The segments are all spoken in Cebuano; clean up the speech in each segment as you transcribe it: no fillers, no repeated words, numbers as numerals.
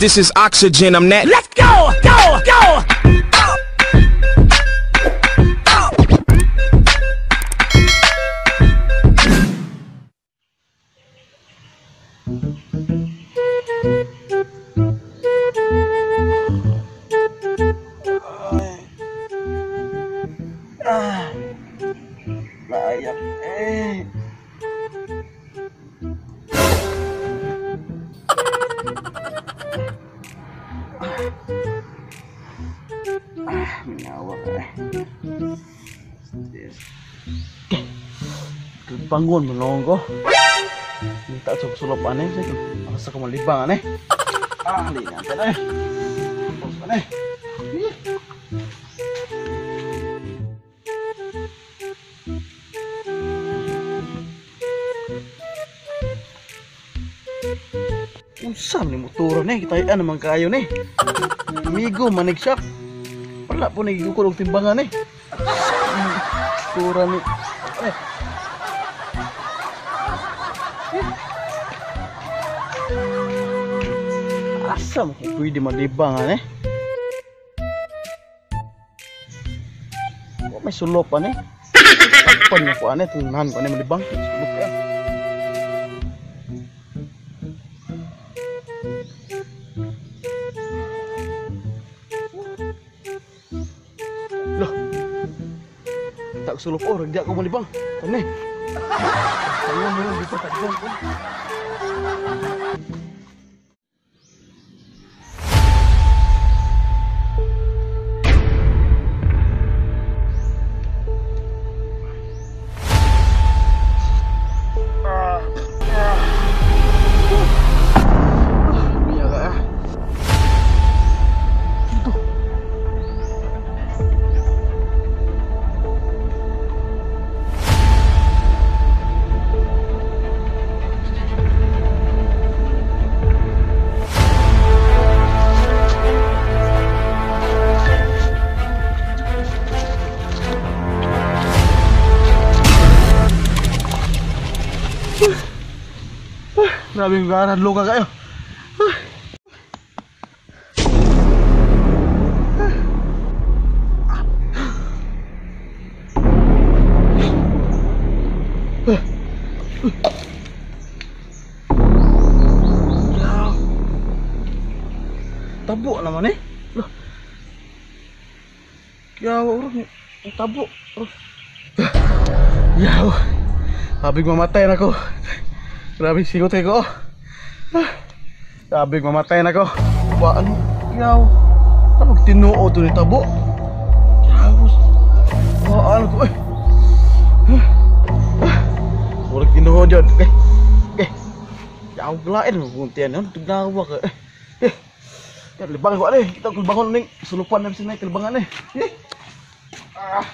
This is oxygen. I'm that. Let's go, go, go! Ah, layak eh. Ah, minawa ka eh. Bangun menong ko. Minta sulop sulop aneh sih. Asa ko malibang aneh. Ah, lingan ka na eh. Pos aneh. Unsa ni motor ni kitayan naman kayo ni. Amigo manig siya. Wala po nagigukol og timbangan ni. Motora ni. Eh. Asa mo kung pwede malibang eh? Wa may sulop ani. Takpan nga ko ani tunghan ko ani malibang. Sulop ka. Loh. Tak sulop oh, di ako malibang. Tani. Tayo mo dito takpan ko. Grabe yung hadlo ka kayo. Tabo naman eh. Loh. Kaya urong tabo. Yaw. Habig mamatay na ko. Grabe sigot ko. Grabe mamatay na ko. Ba ano? Yaw. Ano tinuo to ni tabo? Yaw. Ba ano ko eh. Murag tinuo jud. Eh. Eh. Yaw glain mo kuntian nun tugnawa ka. Eh. Eh. Libang ko ani. Kita ko bangon ning sulupan na bisan kalibangan eh. Eh. Ah.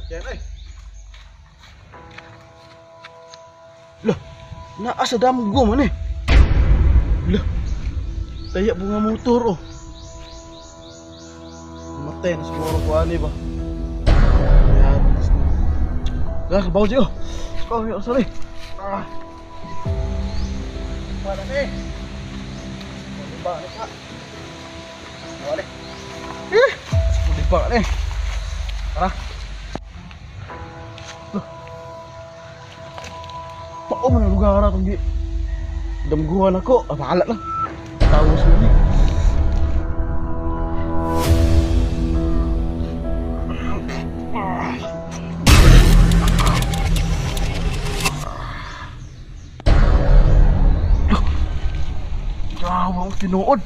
Okay eh. Loh, naa sa damgo man eh. Loh, taya bunga motor oh. Matay na siguro ko ani ba. Yan. Lah, bawo jiyo. Oh, yo, sorry. Ah. Wala ni. Ba ni ka. Wala. Eh, ba ni. Tara. Pao man ang lugar atong gi damguhan ako, ah, bahala lang. Tawas mo ni. Grabe ang tinuod.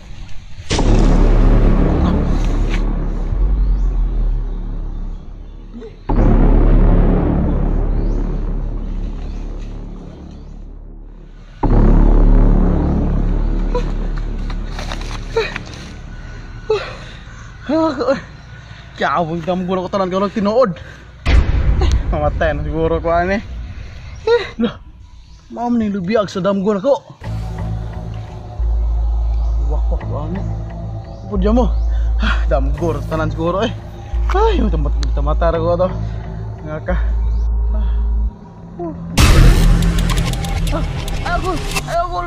Kaya ang damgo na ko tanan ko ng tinuod. Mamatay na siguro ko ani. Eh, lah. Mao man ning lubiyag sa damgo nako. Wakwak ko ani. Pudya mo. Ah, damgo tanan siguro eh. Ay, tamata ra ko to. Nga ka. Ah. Ako, ako.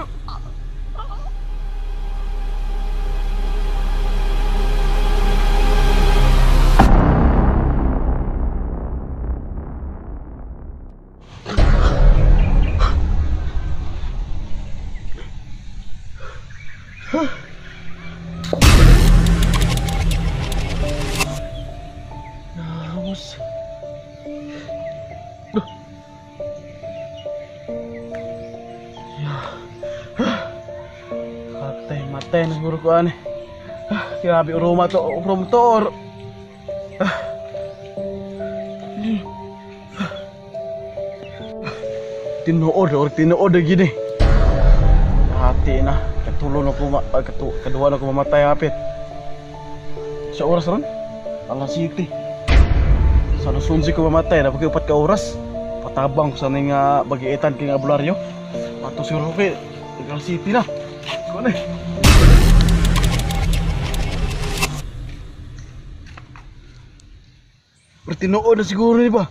Nahamos. Katay, matay na siguro ko ani. Grabe uruma to, from to. Tinuod or tinuod gini. Hati na, katulo na ko kaduha na ko mamatay hapit. Sa oras ron? Alas 7. Sa alas 11 ko mamatay, na pagka 4 ka oras. Patabang ko sa nga bagiitan kay nga abularyo. Ato siguro kay alas 7 na. Ko na. Pero tinuod na siguro ni ba?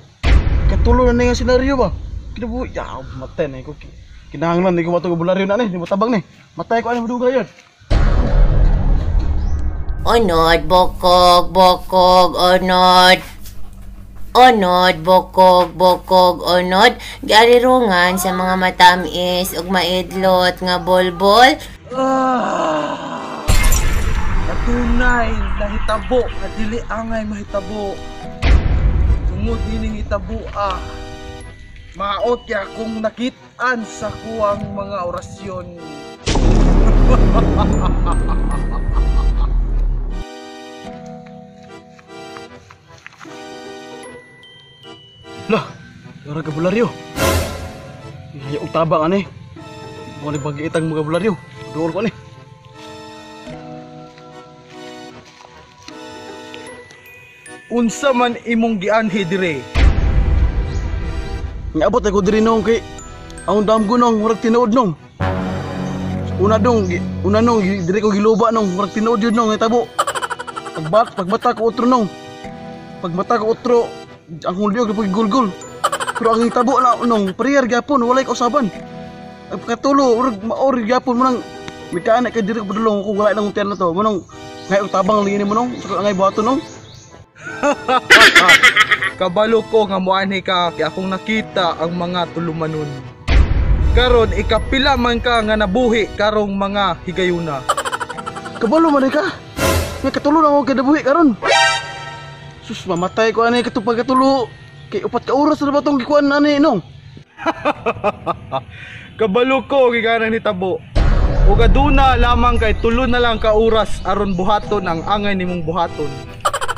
Katulo na nga senaryo ba? Kinabuhi, ya, matay na ko. Kinahanglan ni ko matong abularyo na ni, di mo tabang ni. Matay ko ani madugay yan. Onod, bokog, bokog, onod. Onod, bokog, bokog, onod. Giarirungan sa mga matamis ug maidlot nga bolbol. Katunay nahitabo, nga dili angay mahitabo. Tungod nining hitaboa, maot kay akong nakit-an sa kuwang mga orasyon. Lah, ora ka bularyo. Ihaya og tabang ani. Mo ni bagiitang mga bularyo. Duol ko ani. Unsa man imong gianhi dire? Niabot ako diri nong kay ang damgo nong murag tinuod nong. Una dong, una nong diri ko giluba nong murag tinuod yun nong hitabo. Pagmata ko otro nong. Pagmata ko otro ang hulyo gyud gulgul. Pero ang hitabo na nong prayer gyapon walay kausaban. Ang pagkatulo murag maor gyapon mo nang mikaan kay diri ko padulong kung wala nang tiyan na to. Mo nang ngay og tabang lini mo nong sa angay buhaton nong. Kabalo ko nga moanhi ka kay akong nakita ang mga tulumanon. Karon ikapila man ka nga nabuhi karong mga higayuna. Kabalo man ka. Nga katulo na ako kadabuhi karon. Sus, mamatay ko ani katong pagkatulo. Kay 4 ka oras na ba tong gikuan ani nong? Kabalo ko gikanang nitabo. Ug aduna lamang kay tulo na lang ka oras aron buhaton ang angay nimong buhaton.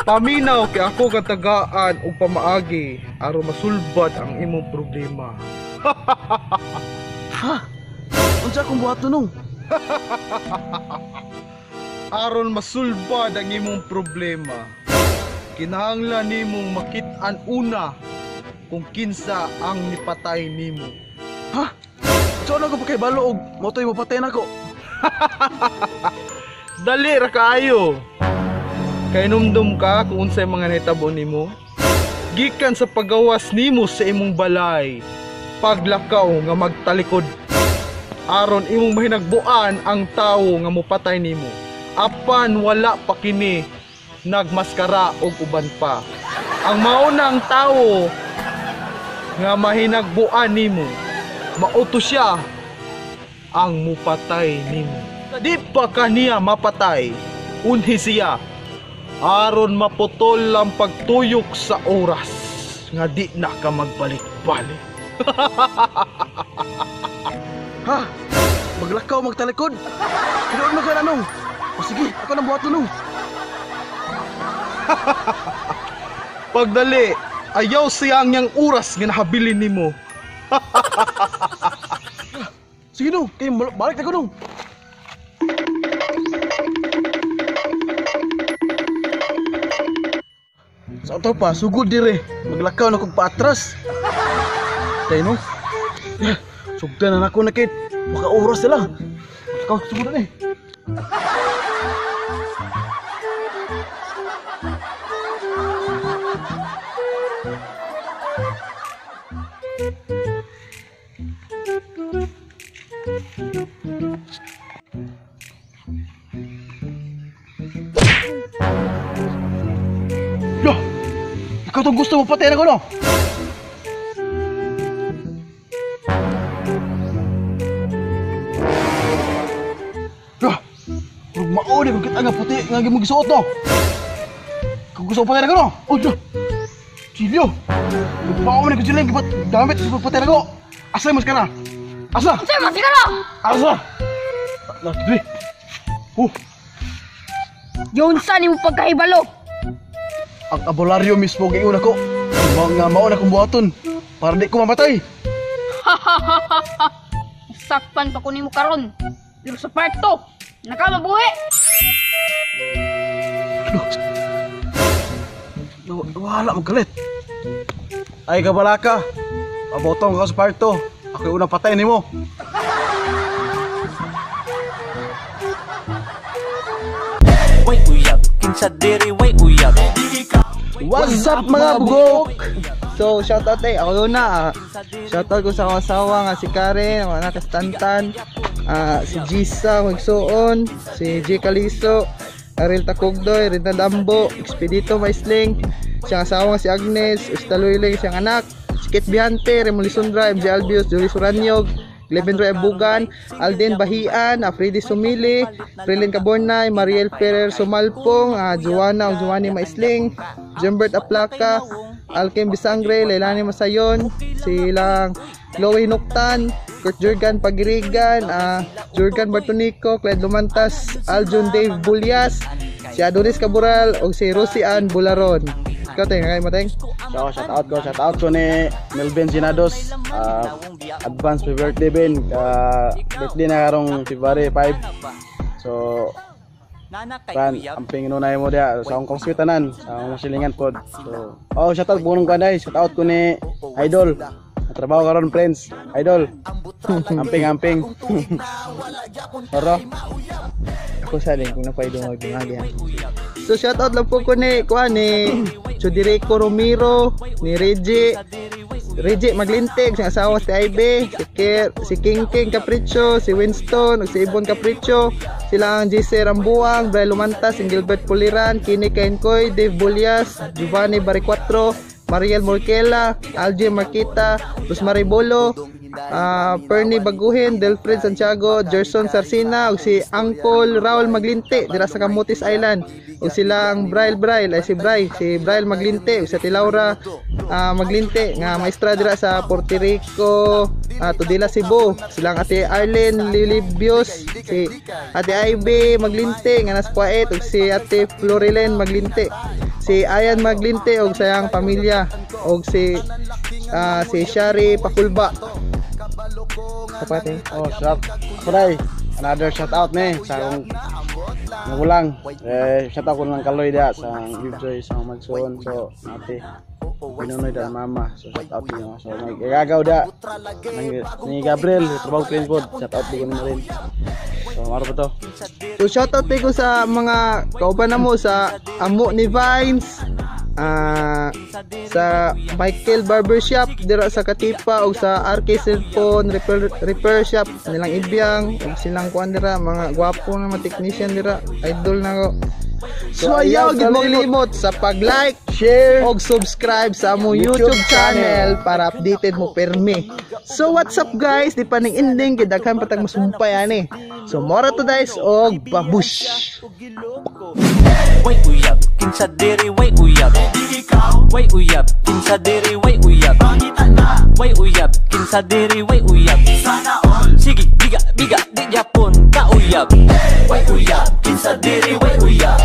Paminaw kay ako katagaan og pamaagi aron masulbad ang imong problema. Ha? Unsa akong buhaton nong? Aron masulbad ang imong problema, kinahanglan nimong makit-an una kung kinsa ang nipatay nimo. Ha? Unsa na ko pagkahibalo og motoy mopatay nako? Dali ra kaayo. Kainumdum ka kung unsay mga nahitabo nimo? Gikan sa pagawas nimo sa imong balay, paglakaw nga magtalikod aron imong mahinagbuan ang tawo nga mopatay nimo. Apan wala pa kini nagmaskara og uban pa. Ang maunang tawo nga mahinagbuan nimo, mauto siya ang mupatay nimo. Di pa kaniya mapatay, unhi siya aron maputol ang pagtuyok sa oras nga di na ka magbalik-balik. Ha? Maglakaw magtalikod? Tinuod mo ka na nung. O sige, ako nang buhaton nung. Pagdali, ayaw siyang yang oras nga nahabilin nimo. Sige nung, kay balik na ko nung. Sa ato pa, sugod dire. Maglakaw na kong paatras. Tayo no? Sugdan na nako na kit. Baka oras na lang. Maglakaw, sugod na eh. Loh! Ikaw itong gusto mo patayin ako, no? Loh! Mao ni kung kita nga puti nga gimong gisuot no. Kung gusto patay na ko no. Oh, Diyo. Chilyo. Mao ni ko sila gipat gamit sa patay na ko. Asa mas kana? Asa? Unsay maskara? Asa? Na, dili. Oh, Giunsa nimo pagkahibalo? Ang abularyo mismo giingon ako. Mao nga mao na kong buhaton para di ko mamatay. Sakpan pa ko nimo karon. Pero sa part 2, nakamabuhi. Ano? Wala magalit. Ay kabalaka. Abotong ka sa part 2. Ako yung unang patay nimo. Way uyab, kinsa diri way uyab. What's up, mga bugok? So shoutout eh, ako na. Shoutout ko sa akong asawa nga si Karen, ang anak si Tantan, si Gisa Magsuon, si J. Caliso, Ariel Takugdoy, Rita Dambo, Expedito Maisling, siyang asawa nga si Agnes, Ustaluiling, siyang anak, si Kit Biante, Remolisundra, MJ Albius, Julie Suranyog, Gleben Roy Abugan, Alden Bahian, Afridi Sumili, Prilin Cabornay, Mariel Ferrer Sumalpong, Joanna o Joanny Maisling, Jembert Aplaca, Alkem Bisangre, Leilani Masayon, silang Chloe Nuktan, Kurt Jurgan Pagirigan, Jurgan Bartonico, Clyde Lumantas, Aljun Dave Bulyas, si Adonis Caboral, o si Rosie Ann Bularon. Ikaw, Teng, kaya mo, Teng? So, shout out ko ni Melvin Sinados. Advance happy birthday, Ben. Birthday na karong February 5. So, Fran, amping inunay mo diya sa akong sweet tanan, sa akong masilingan pod. So, oh, shout out ko nung kanay, shout out ko ni Idol. Trabaho karon, friends. Idol. Amping amping. Oro. Ako sa din kung napaidungog dungag yan. So shoutout lang po ko ni kuan ni Chudirico Romero, ni Reggie Reggie Maglintig, siyang asawa si Ibe, si Ker, si King King Capricho, si Winston, ug si Ibon Capricho, sila ang JC Rambuang, Bray Lumantas, si Gilbert Puliran, Kini Kenkoy, Dave Bulyas, Giovanni Baricuatro, Mariel Morquela, Algie Marquita, Rosemary Bolo, Pernie Baguhin, Delfred Santiago, Gerson Sarcina, ug si Uncle Raul Maglinte dira sa Camotes Island. Ug silang Braille Braille ay si Bray, si Braille Maglinte, ug si Ate Laura Maglinte nga maestra dira sa Puerto Rico, Tudela, Cebu. Silang Ate Arlene Lilibios, si Ate Ivy Maglinte nga nasa Kuwait, ug si Ate Florilen Maglinte. Si Ayan Maglinte ug sayang pamilya, ug si Shari Pakulba. Kapatid. Oh, shout Kuray. Another shout out ni sa akong magulang. Eh, shout out ko lang kaloy dia sa Joy sa magsuon. So, ate Pinunoy da mama. So shout out niyo. So may gagaw da ni Gabriel, trabaho friend pod. Shout out ko nimo rin. So maro pa to. So shout out ko sa mga kauban na mo sa amo ni Vines, sa Michael Barbershop dira sa Katipa, og sa RK Cellphone Repair Shop nilang Ibyang, og silang kuan dira, mga gwapo na mga technician dira, idol na ko. So ayaw gid mo limot sa pag-like, share og subscribe sa among YouTube YouTube channel para updated mo permi. So what's up, guys? Di pa ning ending kay daghan pa tag masumpay ani. So mora to, guys, og babush. Way uyab, kinsa diri way uyab. Way uyab, kinsa diri way uyab. Way uyab, kinsa diri way uyab. Sige, biga biga di japon ka uyab. Way uyab, kinsa diri way uyab.